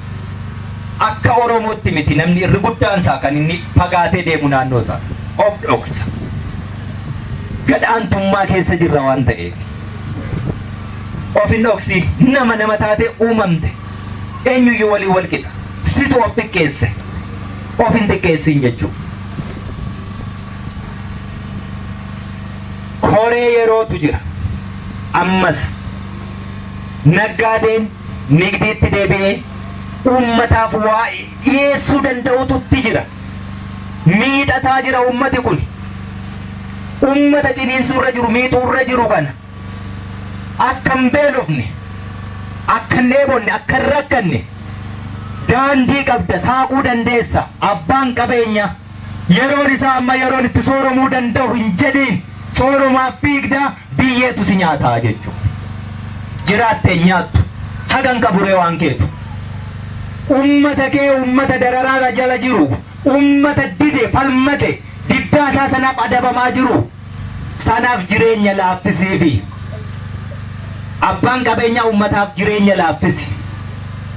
akka Oromootti miti namni irri guddaan isaa kan inni fagaatee deemu naannoo isaa of dhoksa. Gadhaantummaa keessa jirra waan ta'eef. Of hin dhoksiin nama nama taatee uumamte eenyuyyuu waliin wal qixa. Situ of xiqqeesse. Of hin xiqqeessin jechuudha. Koree yerootu jira. Ammas naggaadeen nigdiitti deebi'ee uummataaf waa dhiyeessuu danda'utu jira. Miidhataa jira uummati kun. Uummata ciniinsuurra jiru miixuurra jiru kana. Akka hin beelofne, akka hin dheebonne, akka hin rakkanne daandii qabda saaquu dandeessa abbaan qabeenya yeroon isaa amma yeroon itti sooromuu danda'u hin jedhiin sooromaaf fiigdaa biyyeetu si nyaataa jechuudha. Jiraattee nyaattu hagan qaburee waan keetu. Ummata kee ummata dararaara jala jiru ummata dide falmate diddaa isaa sanaaf adabamaa jiru sanaaf jireenya laaffisiifi. Abbaan qabeenyaa ummataaf jireenya laaffisi.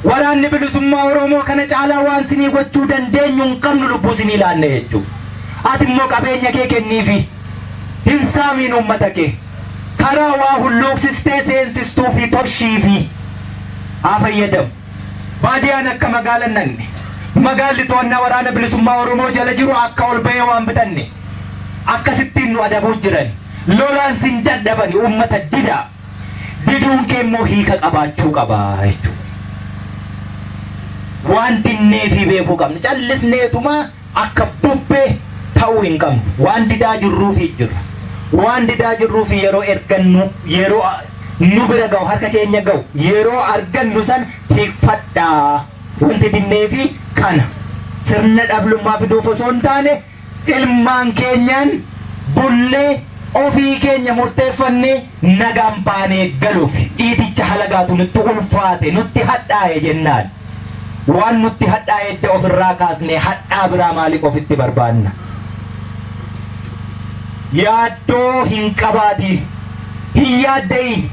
Waraanni bilisummaa Oromoo kana caalaa waan sinii gochuu dandeenyu hin qabnu lubbuu sinii laanne jechuudha. Ati immoo qabeenya kee kenniifi hin saamiin ummata kee. Karaa waa hulluuqsistee seensistuu fi torshiifi haa fayyadamu. Baadiyaan akka magaala naqne. Magaalli to'annaa waraana bilisummaa Oromoo jala jiru akka ol bahee waan bitanne. Akkasittiin nu adabuu jiran. Lolaan sin dadhabani ummata didaa. Diduun kee immoo hiika qabaachuu qabaa jechuudha. Waan dinnee fi beekuu qabna. Callisneetuma akka bubbee ta'uu hin qabnu. Waan didaa jirruufi jirra. Waan didaa jirruufi yeroo ergannu yeroo nu bira ga'u harka keenya ga'u yeroo argannu san tikfadhaa. Wanti dinnee fi kana sirna dhablummaa fiduuf osoo hin taane ilmaan keenyaan bullee ofii keenya murteeffannee nagaan baanee galuuf dhiiticha halagaatu nutti ulfaate nutti hadhaa'e jennaan. Waan nutti hadhaa'e edda ofirraa kaasnee hadhaa biraa maaliif ofitti barbaanna? Yaaddoo hin qabaatiin, hin yaadda'iin,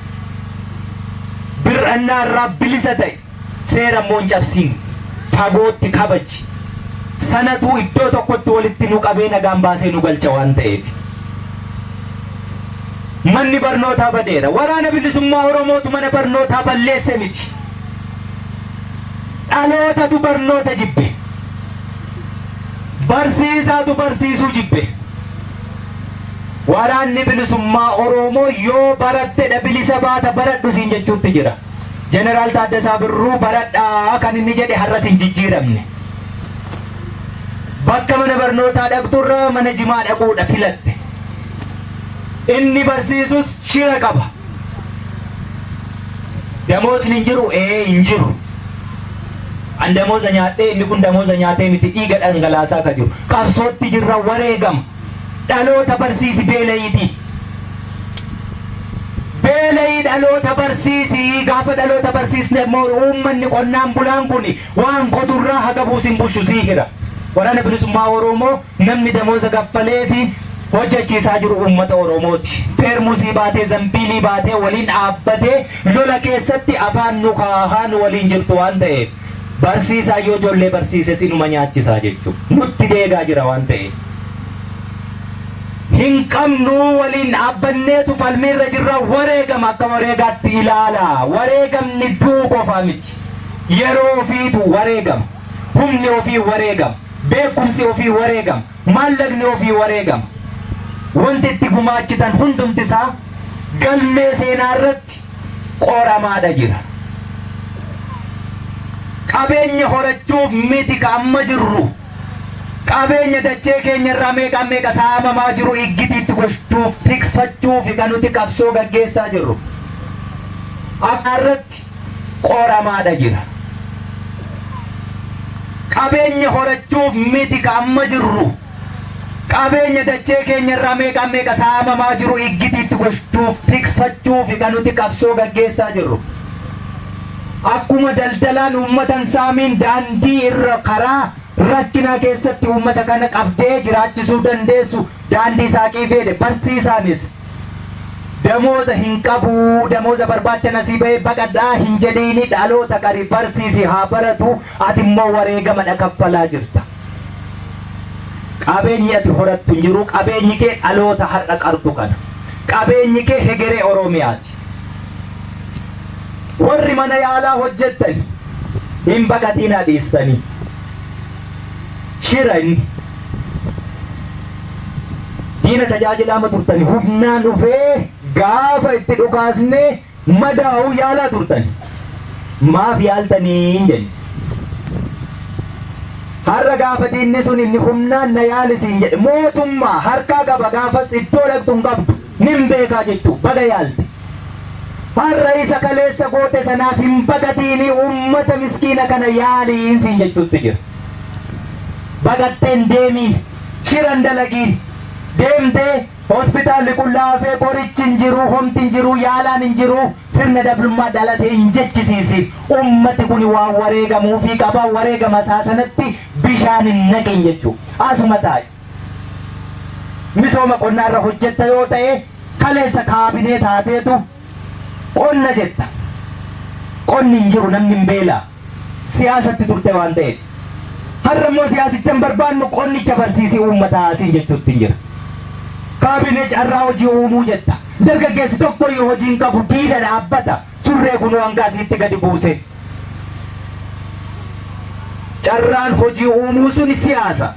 bir'annaa irraa bilisa ta'e, seera immoo hin cabsiin, fagootti kabaji. Sanatu iddoo tokkotti walitti nu qabee nagaan baasee nu galcha waan ta'eef. Manni barnootaa badeera. Waraana bilisummaa Oromootu mana barnootaa balleesse miti. Dhalootatu barnoota jibbe. Barsiisaatu barsiisuu jibbe. Waraanni bilisummaa Oromoo yoo barattedha bilisa baata baradhu siin jechuutti jira. Jeneraal Taaddasaa Birruu baradhaa kan inni jedhe har'as hin jijjiiramne. Bakka mana barnootaa dhaqxurra mana jimaa dhaquudha filatte. Inni barsiisus shira qaba. Damoosni hin jiru ee hin jiru. An damooza nyaadhee inni kun damooza nyaatee miti dhiiga dhangalaasaa ka jiru. Qabsootti jirra wareegama. Dhaloota barsiisi beelayiiti. Beelayii dhaloota barsiisi gaafa dhaloota barsiisne immoo uummanni qonnaan bulaan kun waan qoturraa haga buusin bushu sii hira. Waraana bilisummaa Oromoo namni damooza gaffalee fi hojjechiisaa jiru uummata Oromooti. Feermusii baatee zambiilii baatee waliin dhaabbatee lola keessatti afaan nu kaahaa nu waliin jirtu waan ta'eef barsiisaa yoo ijoollee barsiise sinuma nyaachisaa jechuudha. Nutti deegaa jira waan ta'eef. Hin qabnu waliin dhaabbanneetu falmiirra jirra wareegama akka wareegaatti ilaala. Wareegamni du'uu qofaa miti. Yeroo ofiitu wareegama. Humni ofii wareegama. Beekumsi ofii wareegama. Maallaqni ofii wareegama. Wanti itti gumaachitan hundumti isaa galmee seenaa irratti qoramaadha jira. Qabeenya horachuuf miti ka amma jirru. Qabeenya dachee keenya irraa meeqaan meeqa saamamaa jiru iggitiitti gochuuf tikfachuuf kan nuti qabsoo gaggeessaa jirru. Akka irratti qoramaadha jira. Qabeenya horachuuf miti ka amma jirru. Qabeenya dachee keenya irraa meeqa meeqa saamamaa jiru iggitiitti gochuuf tikfachuuf kan nuti qabsoo gaggeessaa jirru. Akkuma daldalaan uummata hin saamiin daandii irra karaa rakkinaa keessatti uummata kana qabdee jiraachisuu dandeessu daandii saaqii fedhe barsiisaanis damooza hin qabu damooza barbaacha nasii bahee baqadhaa hin jedhiini dhaloota qari barsiisi haa baratu ati immoo wareegama dha kaffalaa jirta. Qabeenyi ati horattu hin jiru qabeenyi kee dhaloota har'a qartu kana. Qabeenyi kee hegeree Oromiyaati. Warri mana yaalaa hojjettan hin baqatinaa dhiistanii. Shira inni. Diina tajaajilaama turtani humnaan dhufee gaafa itti dhukaasnee madaa'uu yaalaa turtani. Maaf yaaltanii hin jenne. Har'a gaafa diinni sun inni humnaan na yaalisiin jedhe mootummaa harkaa qaba gaafas iddoo dhaqxu hin qabdu nin beekaa jechuu baga yaalte. Har'a isa kaleessa goote sanaaf hin baqatiini uummata miskiina kana yaaliin siin jechuutti jira. Baqatteen deemiin shiran dalagiin deemtee hospitaalli qullaafee qorichi hin jiru homti hin jiru yaalaan hin jiru sirna dablummaa dhalate hin jechisiisin ummati kun waan wareegamuufii qaba wareegama isaa sanatti bishaan hin naqin jechuu asuma taa'i. Misooma qonnaarra hojjetta yoo ta'e kaleessa kaabinee taateetu qonna jetta. Qonni hin jiru namni hin beelaa. Siyaasatti turte waan ta'eef. Har'a immoo siyaasicha hin barbaannu qonnicha barsiisii uummataa asiin jechuutti hin jira. Kaabinee carraa hojii uumuu jetta. Dargaggeessi tokko iyyuu hojii hin qabu diida dhaabbata. Surree kunoo hanga asiitti gadi buuse. Carraan hojii uumuu suni siyaasa.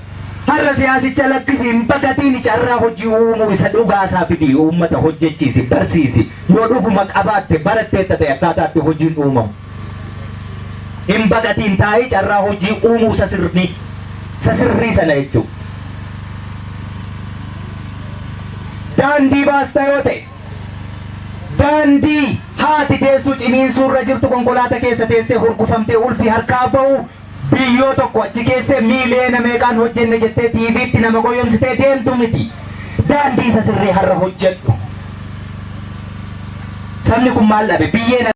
Har'a siyaasicha lakkisi hin baqatiin carraa hojii uumuu isa dhugaasaa fidii uummata hojjechiisi barsiisi yoo dhuguma qabaatte baratteetta ta'e akkaataatti hojiin uumamu. Hin baqatiin taa'ii carraa hojii uumuu isa sirrii isa sirrii sana jechuudha. Daandii baasta yoo ta'e daandii haati teessuu ciniinsuu irra jirtu konkolaataa keessa teessee hurgufamtee ulfi harkaa bahu biyyoo tokko achi keessee miiliyoona meeqaan hojjenne jettee tiiviitti nama goyomsitee deemtu miti. Daandii isa sirrii har'a hojjedhu. Sabni kun maal dhabe? Biyyeen